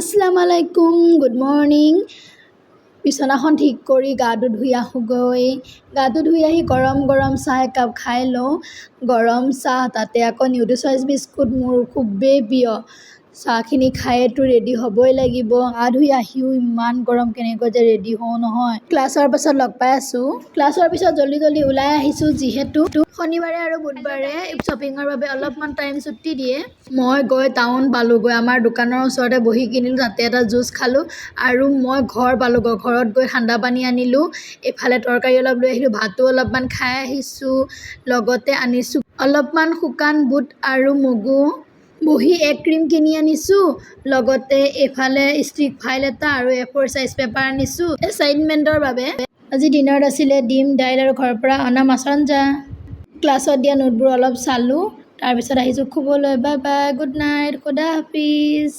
আসসালামু আলাইকুম, good morning. বিছনাখন ঠিক কৰি গাটো ধুই আহোঁগৈ। গাটো ধুই আহি গৰম গৰম চাহ একাপ খাই লওঁ। গৰম চাহ, তাতে আকৌ নিউট্ৰি চইচ বিস্কুট মোৰ খুবেই প্ৰিয়। চাহখিনি খায়েতো ৰেডি হ'বই লাগিব। গা ধুই আহিও ইমান গৰম, কেনেকৈ যে ৰেডি হওঁ নহয়। ক্লাছৰ পাছত লগ পাই আছোঁ। ক্লাছৰ পিছত জল্দি জল্দি ওলাই আহিছোঁ, যিহেতু শনিবাৰে আৰু বুধবাৰে শ্বপিঙৰ বাবে অলপমান টাইম ছুটি দিয়ে। মই গৈ টাউন পালোঁগৈ। আমাৰ দোকানৰ ওচৰতে বহি কিনিলোঁ, তাতে এটা জুচ খালোঁ আৰু মই ঘৰ পালোঁগৈ। ঘৰত গৈ ঠাণ্ডা পানী আনিলোঁ, এইফালে তৰকাৰী অলপ লৈ আহিলোঁ, ভাতো অলপমান খাই আহিছোঁ। লগতে আনিছোঁ অলপমান শুকান বুট আৰু মগু। বহী এক ৰিম কিনি আনিছোঁ, লগতে এইফালে ষ্টিক ফাইল এটা আৰু এ ফ'ৰ চাইজ পেপাৰ আনিছোঁ এছাইনমেণ্টৰ বাবে। আজি ডিনাৰত আছিলে ডিম, দাইল আৰু ঘৰৰ পৰা অনা মাছৰ আঞ্জা। ক্লাছত দিয়া নোটবোৰ অলপ চালোঁ, তাৰপিছত আহিছোঁ শুবলৈ। বাই বাই, গুড নাইট, খুদা হাফিজ।